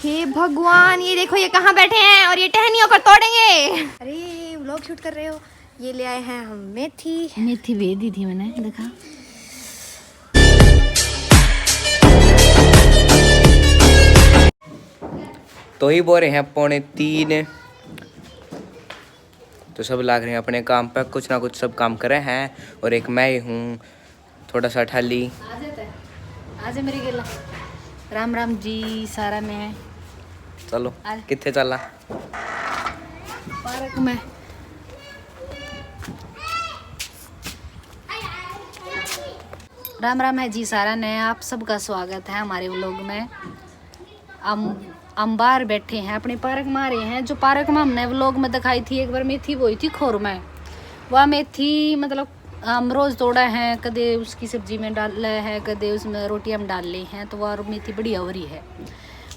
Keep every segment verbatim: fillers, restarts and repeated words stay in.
हे भगवान, ये देखो, ये कहाँ बैठे हैं और ये टहनियों को तोड़ेंगे। अरे, व्लॉग शूट कर रहे हो? ये ले आए हैं हम मेथी। मेथी भेज दी थी मैंने, दिखा। तो ही बोरे हैं पौने तीन। तो सब लाग रहे हैं अपने काम पे, कुछ ना कुछ सब काम करे हैं। और एक मैं ही हूँ थोड़ा सा ठाली। आ जा तै, आ जा मेरी गेला। राम राम जी सारा ने। चलो, आ। कित्थे चला? पार्क में। राम राम है जी सारा ने, आप सबका स्वागत है हमारे व्लॉग में। हम हम बाहर बैठे हैं, अपने पार्क में आ रहे हैं। जो पार्क में हमने व्लॉग में दिखाई थी, एक बार मेथी बोई थी खोर में, वह मेथी मतलब हम रोज़ तोड़ा है, कदे उसकी सब्जी में डाल है, कदे उसमें रोटियां में डाल ली हैं, तो वह मेथी बढ़िया हो रही है,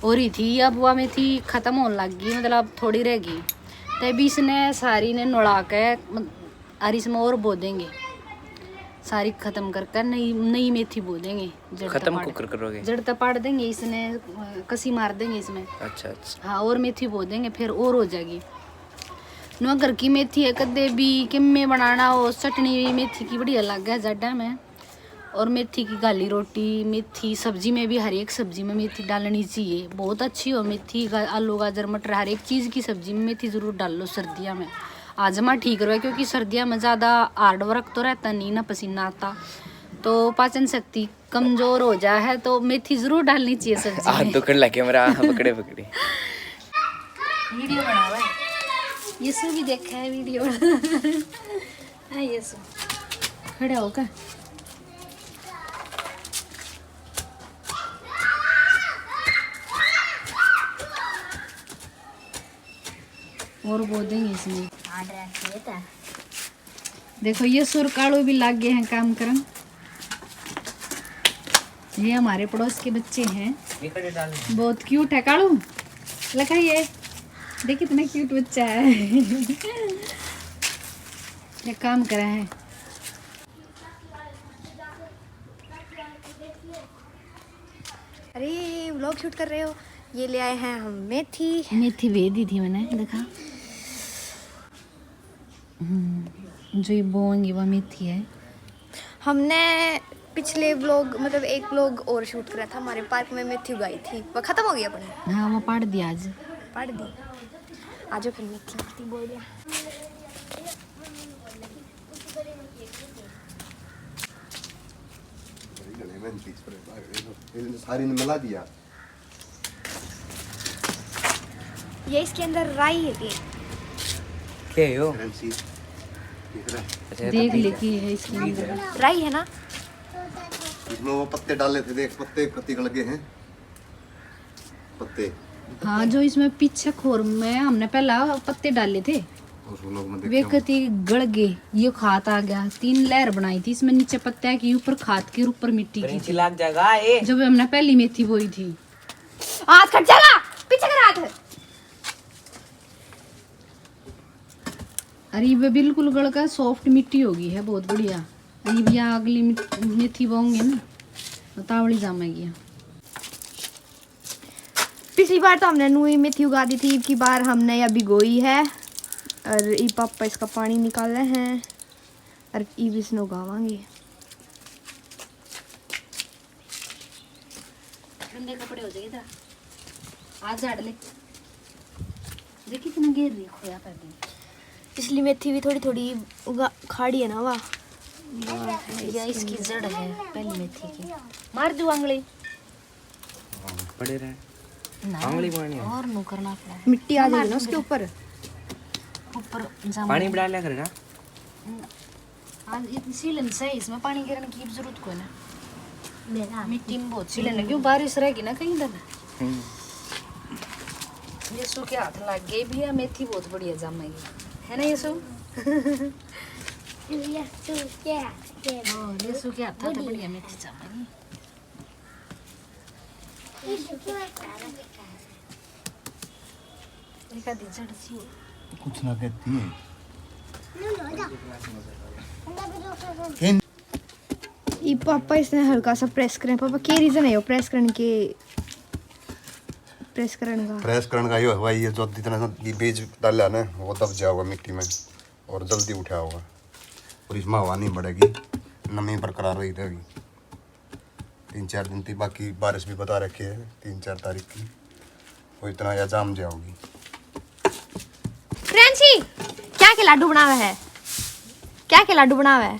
हो रही थी। अब वह मेथी ख़त्म होने लग गई, मतलब थोड़ी रह गई। तभी इसने सारी ने नोड़ा के, अर इसमें और बो देंगे, सारी खत्म करके नई, नई मेथी बो देंगे। जड़ खत्म तै पाड़, कुकर करोगे? जड़ तै पाड़ देंगे इसने, अ, कसी मार देंगे इसमें। अच्छा, अच्छा। हाँ, और मेथी बो देंगे, फिर और हो जाएगी। नवा घर की मेथी है, कदे भी किम्मे बनाना हो, चटनी भी मेथी की बढ़िया लागे जाडा में। और मेथी की घाली रोटी, मेथी सब्जी में भी, हर एक सब्जी में मेथी डालनी चाहिए। बहुत अच्छी हो मेथी, गा-, आलू, गाजर, मटर, हर एक चीज़ की सब्जी में मेथी ज़रूर डाल लो सर्दियाँ में। हाजमा ठीक रहे, क्योंकि सर्दियाँ में ज़्यादा हार्ड वर्क तो रहता नहीं ना, पसीना आता, तो पाचन शक्ति कमज़ोर हो जा है, तो मेथी ज़रूर डालनी चाहिए सब्जी हाथ में। दुखने लगे मेरा, हाँ, पकड़े, पकड़े। वीडियो बनावे। यीशु भी देखा है वीडियो। हाँ, यीशु। खड़ा होकर। और बो देंगे इसमें। हार्ड रहती है तो। देखो, यीशु और कालू भी लाग गए हैं काम करन। ये हमारे पड़ोस के बच्चे हैं, बहुत क्यूट है कालू। लगा ये, देख कितना क्यूट बच्चा है। ये काम करा है। अरे, व्लॉग शूट कर रहे हो? ये ले आए हैं हम मेथी। मेथी भेज दी थी मैंने, दिखा। हम्म, जो ये बोएंगे वो मेथी है। हमने पिछले व्लॉग, मतलब एक व्लॉग और शूट करा था, हमारे पार्क में मेथी उगाई थी, वो खत्म हो गई अपनी। हाँ, वो पाड़ दिया आज। पाड़ दी। आज फिर मेथी, मेथी बोल दिया। बड़ी घणी मेहनती छोरे, भाग रहे हो। इन्हें सारी ने मिला दिया। ये इसके अंदर राई है के? के हो? करेंसी। दिख रहा है? अच्छा, देख ले की है इसके अंदर। राई है ना? इसमें वो पत्ते डाले थे, देख, पत्ते, पत्ते गल गए हैं। पत्ते। हाँ, जो इसमें पीछे खोर में हमने पहला पत्ते डाले थे, उस व्लॉग में वे देखा। कति गल गए, ये खाद आ गया। तीन लेयर बनाई थी इसमें, नीचे पत्ते की, ऊपर खाद के, ऊपर मिट्टी की प्रिंची थी। लाग जाएगा, ए। जब हमने पहली मेथी बोई थी। आज कट जाएगा, पीछे कर हाथ। अरे, ये बिल्कुल गल का सॉफ्ट मिट्टी हो गई है, बहुत बढ़िया। अब या अगली मिट-, मेथी बोएंगे ना, तो तावली जामेगी। पिछली बार तो हमने नूई मेथी उगा दी थी, इब की बार हमने या भिगोई है और इब पापा इसका पानी निकाले हैं और इब इसने उगावांगे। गंदे कपड़े हो जाएंगे तेरा, आज झाड़ ले। देख कितना घेर रही खोया कर दी। पिछली मेथी भी थोड़ी थोड़ी उगा, खाड़ी है ना वा। या इसकी जड़ है पहली मेथी की। मार दूं आंगली। हाँ, पड़े रहे। ना, आंगली पानी है। और नू करना पड़ा है। मिट्टी आ जाएगी ना उसके ऊपर। ऊपर जाम पानी बढ़ा लिया करेगा। आज इतनी सीलन सही, इसमें पानी गिरने की जरूरत कोई ना। मेरा मिट्टी में बहुत सीलन है, क्यों बारिश रहेगी ना कई दिन। हम्म। यीशु के हाथ लग गए भी है, मेथी बहुत बढ़िया जामेगी, है ना यीशु? यीशु के हाथ के हाँ, यीशु के हाथ तो बढ़िया। बढ़िया मेथी जामेगी। यीशु के हाथ के। एक आधी जड़ सी हो। कुछ ना कहती है। इन- ई पापा इसने हल्का सा प्रेस करें। पापा, के रीजन है यो प्रेस करने के? प्रेस करण का। प्रेस करण का यो है भाई, ये जो जितना सा ये बीज डाला ना, वो दब जाओगा मिट्टी में और जल्दी उठा होगा, और इसमें हवा नहीं बढ़ेगी, नमी बरकरार रही रहेगी। तीन चार दिन थी, बाकी बारिश भी बता रखी है तीन चार तारीख की, वो इतना या जाम जाओगी। प्रियांशी, क्या के लाडू बनावे है? क्या के लाडू बनावे है?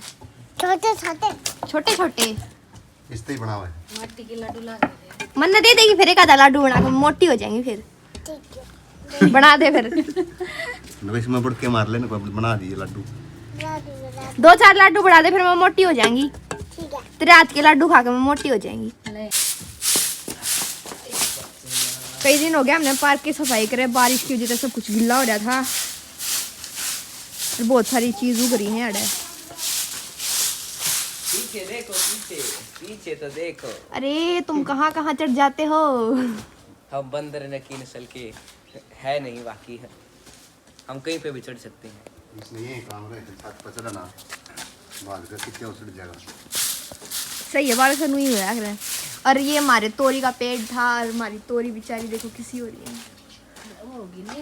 छोटे छोटे। छोटे छोटे। इसते ही बनावे है। माटी के लाडू ला के दे। मन्ने दे देगी फिर एक आधा लाडू बना के, मोटी हो जाएंगी फिर। ठीक है। बना दे फिर। लो, इसमें बुड़के मार लेना, कोई बना दिए लाडू। बना दिए लाडू। दो चार लाडू बना दे, फिर मैं मोटी हो जाएंगी। ठीक है। तेरे हाथ के लाडू खा के मैं मोटी हो जाएंगी। ले। कई दिन हो गया हमने पार्क की सफाई करे, बारिश की वजह से सब कुछ गिल्ला हो रहा था। और बहुत सारी चीज उग रही है अड़े। पीछे देखो, पीछे, पीछे तो देखो। अरे, तुम कहाँ कहाँ चढ़ जाते हो? हम बंदर न की नस्ल के है नहीं, बाकी है, हम कहीं पे भी चढ़ सकते हैं। इसमें ये काम रहे, छत पर चढ़ना, भाग कर कितने उछड़ जाएगा। सही है, बारिश नहीं हुआ है। और ये हमारे तोरी का पेड़ था, और हमारी तोरी बेचारी देखो किसी हो रही है। वो होगी ना,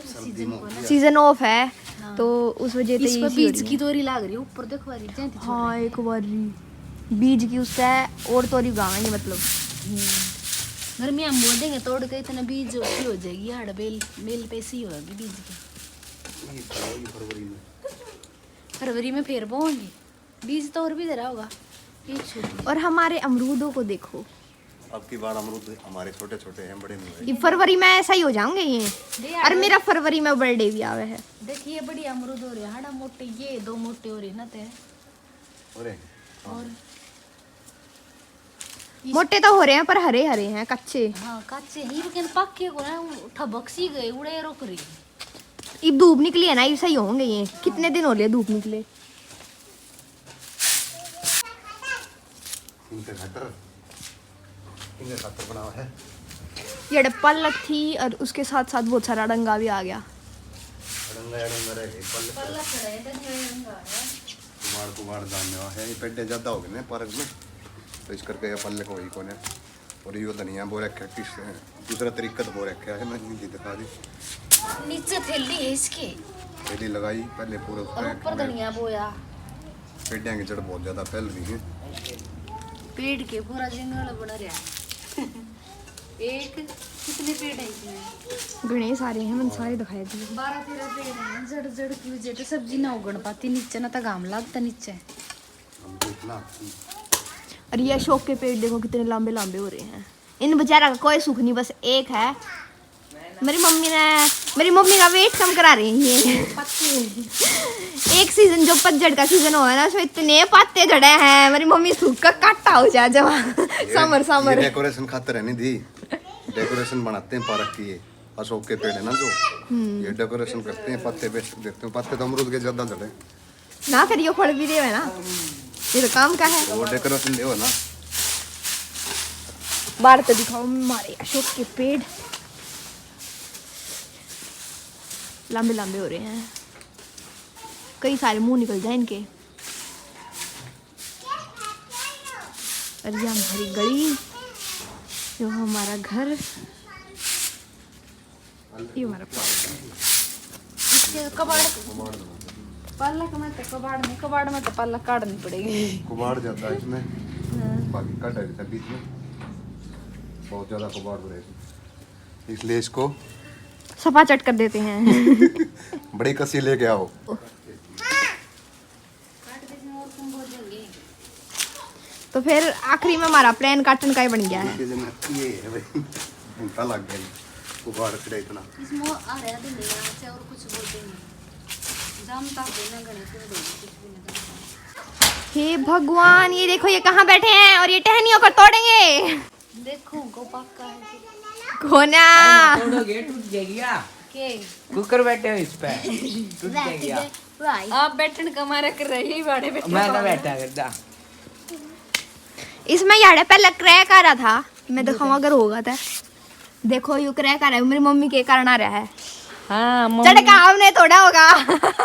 सीजन ऑफ है। हाँ। तो उस वजह से इस पर बीज की तोरी लाग रही है, ऊपर देखो, बारी जैंती छोड़ रही है। हाँ, एक बारी बीज की उससे और तोरी उगावेंगे, मतलब। हम्म। गर्मी हम बोल देंगे, तोड़ के इतना बीज की हो जाएगी, हाड़ बेल, बेल पे सी होगी बीज की। ये फरवरी, फरवरी में। फरवरी में फिर बोएंगे। बीज तो और भी धरा होगा। ये छोटी। और हमारे अमरूदों को देखो। अब की बार अमरूद हमारे छोटे छोटे हैं, बड़े नहीं हुए। ये फरवरी में ऐसा ही हो जाएंगे ये। दे और यार। मेरा फरवरी में बर्थडे भी आवे है। देखिए, बढ़िया अमरूद हो रहे हैं, हाड़ा मोटे, ये दो मोटे हो रहे हैं ना ते। अरे, हाँ। और मोटे तो हो रहे हैं, पर हरे हरे हैं, कच्चे। हाँ, कच्चे ही, लेकिन पक्के को ना, ठबक सी गए, उड़े रुक रही। इब धूप निकली है ना, इब सही होंगे ये। कितने दिन हो लिए धूप निकले। इनके खातर, इनके खातर बनावा है। ये पालक थी और उसके साथ साथ बहुत सारा अड़ंगा भी आ गया। अड़ंगा, अड़ंगा रह गए, पालक। पालक खड़ा है, तो ये अड़ंगा है। कुबाड़, कुबाड़ दाने है, ये पेड़े ज्यादा हो गए ना पार्क में, तो इस करके ये पालक वही कोने। और यो धनिया बो रखा है, किस दूसरा तरीका तो बो रखा है, मैं नहीं दिखा दी। नीचे थैली है इसके। थैली लगाई पहले पूरा और ऊपर धनिया बोया। पेड़ियां की जड़ बहुत ज्यादा फैल रही है। पेड़ के पूरा जंगल बना रहा है। एक कितने पेड़ है इसमें? घणे सारे हैं, मैंने सारे दिखाए दिए। बारह तेरह पेड़ हैं, जड़ जड़ की वजह से सब्जी ना उगण पाती नीचे, ना तो घाम लागता नीचे। और ये अशोक के पेड़ देखो कितने लंबे लंबे हो रहे हैं। इन बेचारा का कोई सुख नहीं, बस एक है। मेरी मम्मी ने, मेरी मम्मी का वेट कम करा रही है। एक सीजन जो पतझड़ का सीजन हुआ है ना, उसमें इतने पत्ते झड़े हैं, मेरी मम्मी सूख का काटा हो जाए जमा। समर समर डेकोरेशन खातर है नहीं दी, डेकोरेशन बनाते हैं पार्क की। ये अशोक के पेड़ है ना जो, हम्म। ये डेकोरेशन करते हैं, पत्ते बेच देते हैं। पत्ते तो अमरूद के ज्यादा झड़े। ना फिर यो फल भी देवे ना, ये तो काम का है। वो डेकोरेशन देवे ना। बाहर तो दिखाओ हमारे अशोक के पेड़, लंबे लंबे हो रहे हैं, कई सारे मुंह निकल जाए इनके। और ये हमारी गली, ये हमारा घर। ये हमारा पालक। इसके कबाड़, पालक में तो कबाड़ नहीं, कबाड़ में तो पालक काटनी पड़ेगी। कबाड़ जाता है इसमें, हाँ। बाकी कट है इसका बीच में, बहुत ज्यादा कबाड़ हो रहा है इसमें। इसलिए इसको सफा चट कर देते हैं। बड़ी कसी लेके आओ। तो फिर आखिरी में हमारा प्लान काटन का ही बन गया है। ये है भाई, घंटा लग गया, कुबाड़ खड़ा इतना। इसमें आ रहा है धनिया से और कुछ बोलते नहीं। जानता है ना, घने क्यों बोलते, कुछ भी नहीं जानता। हे भगवान, ये देखो, ये कहाँ बैठे हैं और ये टहनियों को तोड़ेंगे। देखो, को पक्का है कि कोना। अरे, तोड़ोगे, टूट जाएगी या? के? कुकर बैठे हो इस पे, टूट जाएगी या? भाई। आप बैठन का मारा कर रहे, यही बाड़े बैठे मैं ना हो। बैठा करता। इसमें यार पहले क्रैक आ रहा था, मैं दिखाऊं अगर होगा तो। देखो, यू क्रैक आ रहा है, मेरी मम्मी के कारण आ रहा है। हाँ, मम्मी। चढ़ का हमने तोड़ा होगा।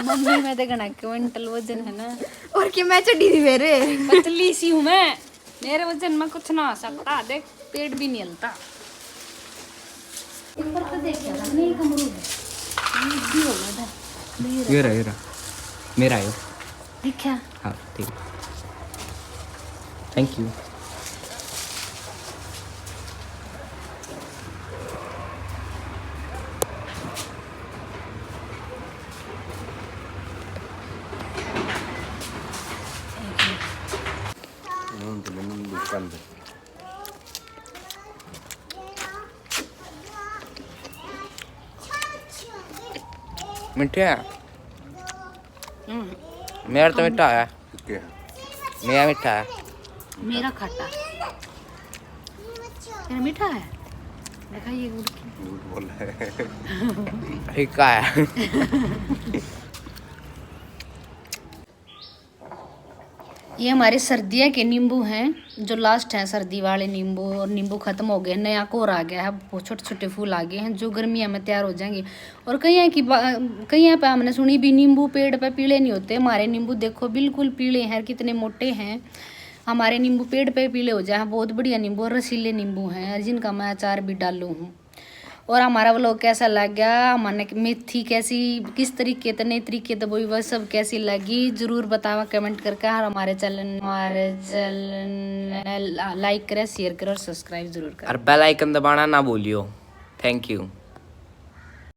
मम्मी में तो घना क्विंटल वजन है ना। और कि मैं चढ़ी थी मेरे। पतली सी हूँ मैं, मेरे वजन में कुछ ना हो सकता। देख, पेट भी नहीं हिलता। ऊपर तो देखा था, नहीं एक अमरूद है। ये भी होगा था। ये रहा, ये रहा, मेरा है। देखा? हाँ, ठीक। Thank you. मीठे है। हम्म, मेरा तो मीठा है। ठीक है। मेरा मीठा है। मेरा खट्टा। तेरा मीठा है? देखा ये गुड़ की। झूठ बोल रहा है। फीका है। ये हमारे सर्दियों के नींबू हैं, जो लास्ट हैं सर्दी वाले नींबू, और नींबू खत्म हो गए, नया कोर आ गया है, बहुत छोटे छोटे फूल आ गए हैं जो गर्मियों में तैयार हो जाएंगे। और कईयां की बा- कईयां पे हमने सुनी भी नींबू पेड़ पे पीले नहीं होते, हमारे नींबू देखो बिल्कुल पीले हैं, कितने मोटे हैं। हमारे नींबू पेड़ पे पीले हो जाए हैं, बहुत बढ़िया नींबू और रसीले नींबू हैं, और जिनका मैं अचार भी डालू हूँ। और हमारा व्लॉग कैसा लग गया, हमने मेथी कैसी, किस तरीके ते, नए तरीके ते बोई, वह सब कैसी लगी, जरूर बतावा कमेंट करके। और हमारे चैनल, हमारे चैनल लाइक करें, शेयर करें और सब्सक्राइब जरूर करें। और बेल आइकन दबाना ना भूलियो। Thank you.